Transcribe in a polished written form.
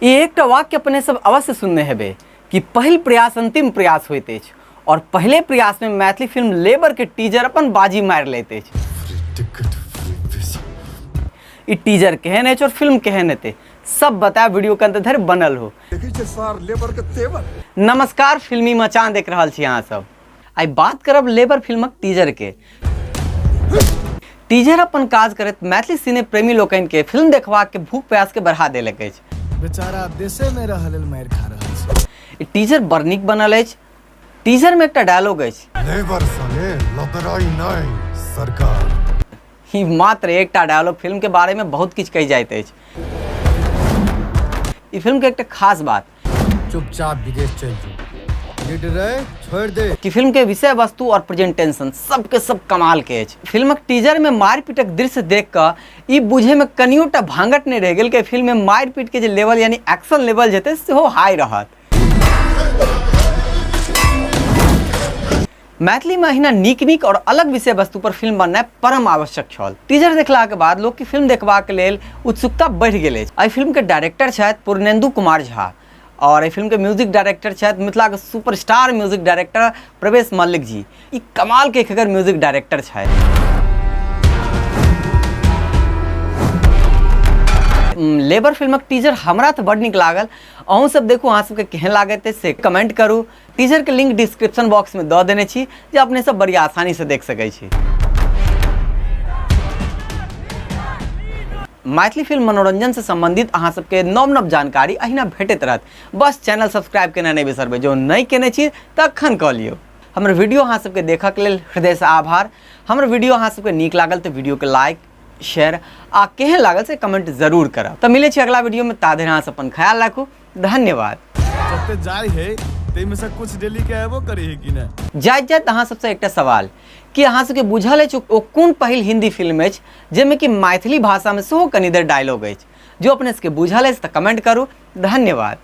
ई एकटा वाक्य अपने सब अवश्य सुनने हेबै कि पहिल प्रयास अंतिम प्रयास होइत अछि और पहले प्रयास में मैथिली फिल्म लेबर के टीजर अपन बाजी मारि लैत अछि। ई टीजर केहन अछि और फिल्म केहन हेतै सब बतायब, वीडियो के अंत धरि बनल हो। देखै छै सार लेबर के तेवर। नमस्कार, फिल्मी मचान देख रहल छी अहाँ सब। आइ बात करब लेबर फिल्मक टीजर के। टीजर अपन काज करैत मैथिली सिने प्रेमी लोकनि के फिल्म देखबाक के भूख प्यास के बढ़ा देलक अछि। बेचारा देशे में रहल लेल मारि खा रहल छै। ई टीजर बड़ नीक बनल अछि। टीजर में एकटा डायलॉग अछि, लेबर संगे लतराई नहि सरकार। ई मात्र एकटा डायलॉग फिल्म के बारे में बहुत किछु कहि जाइत अछि। ई फिल्म के एकटा खास बात, चुपचाप विदेश चलि जो, लीडर रहे छोड़ दे। कि फिल्म के विषय वस्तु और प्रेजेंटेशन सबके सब कमाल के अछि। फिल्मक टीजर में मारिपीटक दृश्य देख कऽ ई बुझे में कनियोटा भांगट नहीं रह गेल कि फिल्म में मारिपीट के जे लेवल यानी एक्शन लेवल जेतै सेहो हाई रहत। मैथिली में अहिना नीक नीक और अलग विषय वस्तु पर फिल्म बननाइ परम आवश्यक छल। टीजर देखलाक बाद लोक के फिल्म देखबाक लेल उत्सुकता बढ़ि गेल अछि। एहि फिल्म के डायरेक्टर छथि पूर्णेंदु कुमार झा और एहि फिल्म के म्यूजिक डायरेक्टर छथि मिथिला के superstar music director Pravesh Mallik ji. ई कमाल के एकर म्यूजिक डायरेक्टर छथि। लेबर फिल्मक टीजर हमरा तऽ बड़ नीक लागल। अहूँ सब देखू, अहाँ सबके केहन लागैत अछि से कमेंट करू। टीजर के लिंक डिस्क्रिप्शन बॉक्स में दऽ देने छी जे अपने सब बड़ी आसानी से देख सकै छी। मैथिली फिल्म मनोरंजन से संबंधित अहाँ सबके नव नव जानकारी अहिना भेटैत रहत। बस चैनल सब्सक्राइब केना नहि बिसरबै, जो नहि केने छी तखन कऽ लियौ। हमर वीडियो अहाँ सबके देखऽके लेल हृदयसँ आभार। हमर वीडियो अहाँ सबके नीक लागल तऽ वीडियो के लाइक शेयर आ केहन लागल से कमेंट जरूर करब। तऽ मिलै छी अगला वीडियो में, ता धरि अहाँ सब अपन ख्याल राखू। धन्यवाद। जते जाय है ताहिमे से कुछ डेली के आबो करे है कि नहि? जाइत जाइत अहाँ सबसँ एकटा सवाल, कि अहाँ सबके बुझल अछि ओ कोन पहिल हिंदी फिल्म अछि जाहिमे कि मैथिली भाषामे सेहो कनि देर डायलॉग अछि? जो अपने सबके बुझल अछि तऽ कमेंट करू। धन्यवाद।